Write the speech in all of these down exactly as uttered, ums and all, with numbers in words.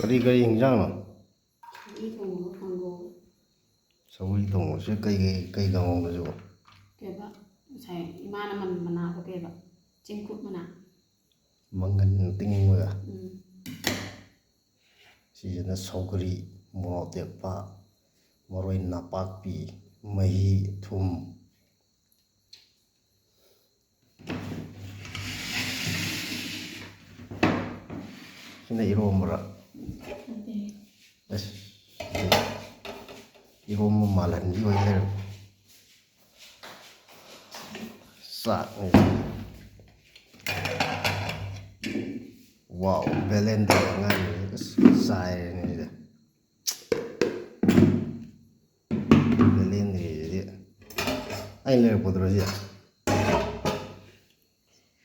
ꯀꯔꯤ ꯀꯔꯤ ꯍꯤꯟꯖꯥꯡꯅꯣ? ꯁꯧꯒ꯭ꯔꯤ ꯊꯣꯡꯕꯒ ꯀꯥꯡꯒꯧ꯫ ꯁꯧꯒ꯭ꯔꯤ ꯊꯣꯡꯕꯁꯦ ꯀꯩ, ꯀꯩ, ꯀꯩ ꯀꯥꯡꯒꯧꯅꯣ ꯁꯤꯕꯣ? ꯀꯩꯕ? ꯉꯁꯥꯏ ꯏꯃꯥꯅ ꯃꯟ-, ꯃꯅꯥꯗꯣ ꯀꯩꯕ? ꯆꯦꯡꯀꯨꯞ ꯃꯅꯥ꯫ ꯃꯪꯒꯟ ꯇꯤꯡꯕꯒ? ꯎꯝ꯫ ꯁꯤꯁꯤꯅ ꯁꯧꯒ꯭ꯔꯤ, ꯃꯣꯔꯣꯛ ꯑꯇꯦꯛꯄ, ꯃꯔꯣꯏ ꯅꯥꯄꯥꯛꯄꯤ, ꯃꯍꯤ, ꯊꯨꯝ꯫ ꯁꯤꯅ ꯏꯔꯣꯝꯕꯔ? ꯅꯠꯇꯦ꯫ ꯑꯁ, ꯏꯔꯣꯝꯕ ꯃꯥꯜꯍꯟꯕꯤ ꯑꯣꯏ ꯂꯩꯔꯝꯃꯦ꯫ ꯆꯥꯛꯅꯤ꯫ ꯋꯥꯎ, ꯕꯦꯂꯦꯟꯗ꯭ꯔꯤ ꯑꯉꯥꯡꯕꯁꯦ ꯑꯁ ꯆꯥꯏꯔꯦꯅꯦ ꯁꯤꯗ꯫ ꯕꯦꯂꯦꯟꯗ꯭ꯔꯤꯁꯤꯗꯤ ꯑꯩꯅ ꯂꯩꯔꯛꯄꯗꯨꯔꯣ ꯁꯤꯁꯦ?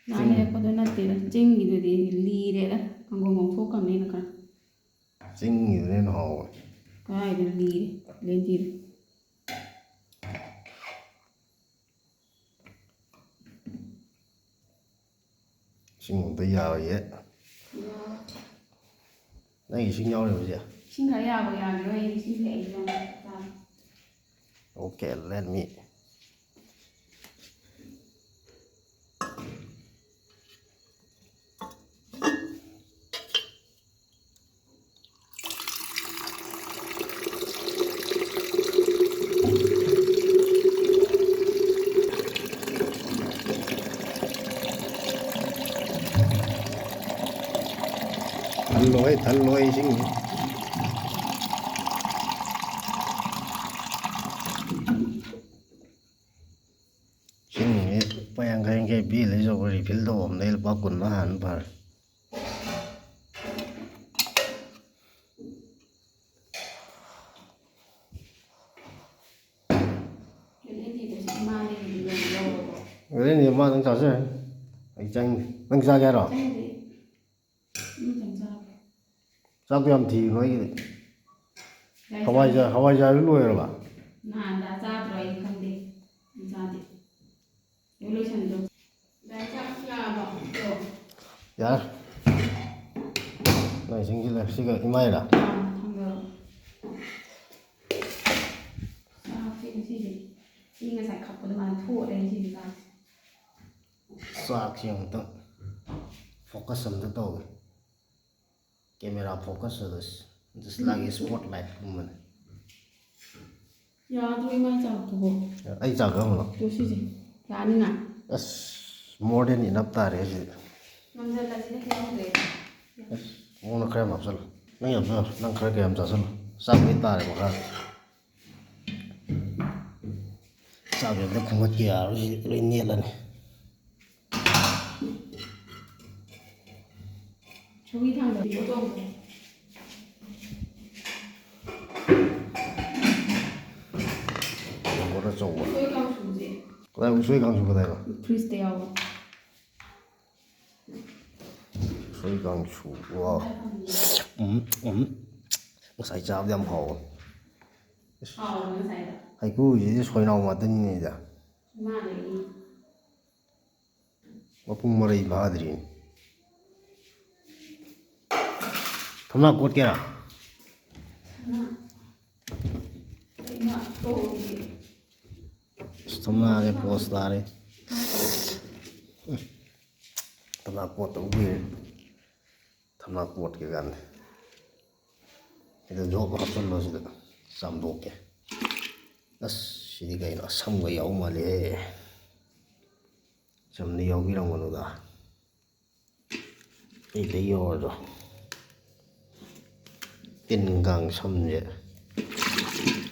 ꯅꯍꯥꯟ ꯂꯩꯔꯛꯄꯗꯣ ꯅꯠꯇꯦꯗ, ꯆꯤꯡꯒꯤꯗꯨꯗꯤ ꯂꯤꯔꯦꯗ, ꯁꯪꯒꯣꯝ ꯉꯧꯊꯣꯛꯈ꯭ꯔꯕꯅꯤꯅ ꯈꯔ꯫ ꯆꯤꯡꯒꯤꯗꯨꯅ ꯍꯦꯟꯅ ꯍꯥꯎꯋꯦ꯫ ꯀꯗꯥꯏꯗ ꯂꯤꯔꯦ ꯕꯦꯂꯦꯟꯗ꯭ꯔꯤꯗꯣ? ꯏꯁꯤꯡ ꯑꯝꯇ ꯌꯥꯔꯣꯏꯌꯦ꯫ ꯅꯪ ꯏꯁꯤꯡ ꯌꯥꯎꯔꯤꯕꯣ ꯁꯤꯁꯦ? ꯏꯁꯤꯡ ꯈꯔ ꯌꯥꯕ ꯌꯥꯒꯤꯔꯣꯏ, ꯏꯁꯤꯡꯁꯦ ꯑꯩ ꯌꯥꯝ ꯆꯥꯕ꯫ Okay, let me. ꯊꯜꯂꯣꯏ, ꯊꯜꯂꯣꯏ ꯏꯁꯤꯡ꯫ ꯏꯁꯤꯡꯁꯦ ꯂꯨꯄꯥ ꯌꯥꯡꯈꯩ ꯌꯥꯡꯈꯩ ꯄꯤ ꯂꯩꯖꯧꯕ, refill ꯇꯧꯐꯝꯗꯩ ꯂꯨꯄꯥ ꯀꯨꯟ ꯍꯥꯟꯕ ꯐꯔꯦ꯫ ꯕꯦꯂꯦꯟꯗ꯭ꯔꯤꯗꯨꯁꯨ ꯏꯃꯥꯅ ꯌꯦꯡꯕꯤꯌꯣ, ꯂꯧꯔꯣꯀꯣ꯫ ꯕꯦꯂꯦꯟꯗ꯭ꯔꯤ ꯃꯥ ꯑꯗꯨꯝ ꯆꯥꯖꯔꯅꯤ꯫ ꯑꯩ ꯆꯪꯗꯦ꯫ ꯅꯪ ꯆꯥꯒꯦ ꯍꯥꯏꯔꯣ? ꯆꯪꯗꯦ꯫ ꯎꯝ, ꯆꯪ ꯆꯥꯔꯣ꯫ ꯆꯥꯛꯇꯣ ꯌꯥꯝ ꯊꯤꯕ ꯅꯣꯏꯒꯤꯗꯤ꯫ ꯌꯥꯏ, ꯍꯋꯥꯏꯖꯥꯔ, ꯆꯥꯔꯣ꯫ ꯍꯋꯥꯏꯖꯥꯔꯗꯨ ꯂꯣꯏꯔꯕ? ꯅꯍꯥꯟꯗ ꯆꯥꯗ꯭ꯔꯣ? ꯑꯩ ꯈꯪꯗꯦ꯫ ꯑꯩ ꯆꯥꯗꯦ꯫ ꯂꯣꯏ ꯂꯣꯏꯁꯟꯗ꯭ꯔꯣ? ꯗꯥꯏ, ꯆꯥꯛ ꯌꯥꯔꯕꯣ? ꯌꯥꯔꯦ꯫ ꯏꯁꯤꯡꯁꯤ ꯂꯩ, ꯁꯤꯒ ꯏꯃꯥꯏꯔ? ꯑꯥ, ꯊꯥꯡꯗꯔꯣ꯫ ꯆꯥꯛꯁꯦ ꯉꯁꯤꯗꯤ ꯁꯤ ꯉꯁꯥꯏ ꯈꯞꯄꯗꯣ ꯃꯥꯅ ꯊꯣꯛꯑꯦ ꯉꯁꯤꯗꯤ ꯆꯥꯛꯁꯦ꯫ ꯆꯥꯛꯁꯦ ꯑꯃꯨꯛꯇꯪ focus ꯑꯝꯇ ꯇꯧꯒꯦ꯫ Camera focus ꯑꯗꯨ just like spotlight ꯀꯨꯝꯕꯅꯦ꯫ ꯌꯥꯗ꯭ꯔꯣ ꯏꯃꯥ ꯆꯥꯛꯇꯨꯕꯣ? ꯑꯩ ꯆꯥꯛ ꯈꯔ ꯑꯃꯨꯛ ꯑꯗꯣ ꯁꯤꯁꯦ ꯌꯥꯅꯤꯅ? ꯑꯁ, more than enough ꯇꯥꯔꯦ ꯁꯤꯗꯤ꯫ ꯉꯝꯖꯜꯂꯁꯤꯗ ꯀꯩꯗꯧꯗꯦ꯫ ꯑꯁ, ꯃꯉꯣꯟꯗ ꯈꯔ ꯌꯥꯝ ꯍꯥꯞꯆꯜꯂꯨ꯫ ꯅꯪ ꯌꯥꯝ ꯆꯥꯔꯣ, ꯅꯪ ꯈꯔ ꯀꯌꯥꯝ ꯆꯥꯁꯜꯂꯨ꯫ ꯆꯥꯛ ꯂꯣꯏ ꯇꯥꯔꯦ ꯃꯈꯥꯗ꯫ ꯆꯥꯛꯁꯦ ꯑꯝꯇ ꯈꯨꯝꯒꯠꯀꯦ ꯌꯥꯔꯣꯏ, ꯁꯤꯗꯤ ꯂꯣꯏ ꯅꯦꯠꯂꯅꯤ꯫ ꯁꯧꯒ꯭ꯔꯤ ꯊꯥꯡꯗꯕꯤꯌꯣ ꯇꯧꯕꯅꯦ꯫ ꯇꯦꯡꯀꯣꯠ ꯑꯆꯧꯕ꯫ ꯎꯁꯣꯏ ꯀꯥꯡꯁꯨꯁꯦ ꯀꯗꯥꯏ ꯎꯁꯣꯏ ꯀꯥꯡꯁꯨ ꯀꯗꯥꯏꯅꯣ? ꯐ꯭ꯔꯤꯖꯇ ꯌꯥꯎꯕ꯫ ꯎꯁꯣꯏ ꯀꯥꯡꯁꯨ, ꯋꯥ꯫ ꯎꯝ, ꯎꯝ꯫ ꯉꯁꯥꯏ ꯆꯥꯕꯗ ꯌꯥꯝ ꯍꯥꯎꯋꯦ꯫ ꯍꯥꯎꯕ ꯉꯁꯥꯏꯗꯣ꯫ ꯍꯩꯀ꯭ꯔꯨꯁꯤꯗꯤ ꯁꯣꯏꯅꯥꯎ ꯉꯥꯛꯇꯅꯤꯅꯦꯗ꯫ ꯃꯥꯅꯦ꯫ ꯃꯄꯨꯡ ꯃꯔꯩ ꯐꯥꯗ꯭ꯔꯤ꯫ ꯊꯝꯅꯥ ꯀꯣꯠꯀꯦꯔꯥ? ꯑꯁ, ꯊꯝꯅꯥꯁꯦ ꯄꯣꯁ ꯇꯥꯔꯦ꯫ ꯊꯝꯅꯥ ꯀꯣꯠꯇꯕ ꯀꯨꯏꯔꯦ꯫ ꯊꯝꯅꯥ ꯀꯣꯠꯀꯦ ꯀꯥꯟꯗ ꯁꯤꯗ ꯖꯣꯕ ꯍꯥꯞꯆꯜꯂꯣ, ꯁꯤꯗ ꯆꯥꯝꯊꯣꯛꯀꯦ꯫ ꯑꯁ, ꯁꯤꯗꯤ ꯀꯩꯅꯣ, ꯑꯁꯝꯕ ꯌꯥꯎ ꯃꯥꯜꯂꯦꯍꯦ꯫ ꯆꯝꯅ ꯌꯥꯎꯕꯤꯔꯝꯒꯅꯨꯗ꯫ ꯑꯇꯩ ꯑꯇꯩ ꯌꯥꯎꯔꯁꯨ ꯇꯤꯟ ꯀꯥꯡ ꯁꯝꯁꯦ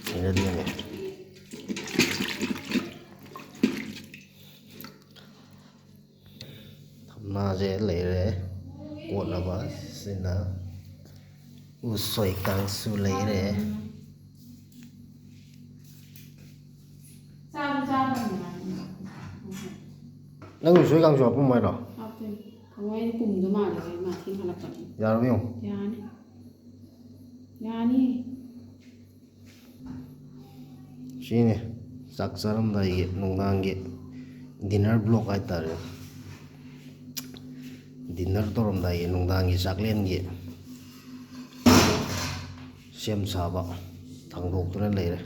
ꯍꯩꯅꯗꯦꯅꯦ꯫ ꯊꯝꯅꯥꯁꯦ ꯂꯩꯔꯦ ꯀꯣꯠꯅꯕ꯫ ꯁꯤꯅ ꯎꯁꯣꯏ ꯀꯥꯡꯁꯨ ꯂꯩꯔꯦ꯫ ꯆꯥꯕ ꯆꯥꯕꯅꯤꯅ꯫ ꯅꯪ ꯎꯁꯣꯏ ꯀꯥꯡꯁꯨ ꯍꯥꯄꯝꯃꯣ ꯍꯥꯏꯔꯣ? ꯍꯥꯞꯇꯣꯏꯅꯤ꯫ ꯊꯑꯣꯏꯅ ꯄꯨꯝꯗꯣ ꯃꯥꯜꯂꯦ ꯃꯥ ꯊꯦꯡ ꯍꯜꯂꯛꯄꯅꯤ꯫ ꯌꯥꯔꯕ ꯌꯦꯡꯉꯣ꯫ ꯌꯥꯅꯤ꯫ ꯌꯥꯅꯤ꯫ ꯁꯤꯅꯤ ꯆꯥꯛ ꯆꯥꯔꯝꯗꯥꯏꯒꯤ ꯅꯨꯡꯗꯥꯡꯒꯤ dinner vlog ꯍꯥꯏꯇꯥꯔꯦ꯫ Dinner ꯇꯧꯔꯝꯗꯥꯏꯒꯤ ꯅꯨꯡꯗꯥꯡꯒꯤ ꯆꯥꯛꯂꯦꯟꯒꯤ ꯁꯦꯝ ꯁꯥꯕ ꯊꯥꯡꯗꯣꯛꯇꯨꯅ ꯂꯩꯔꯦ꯫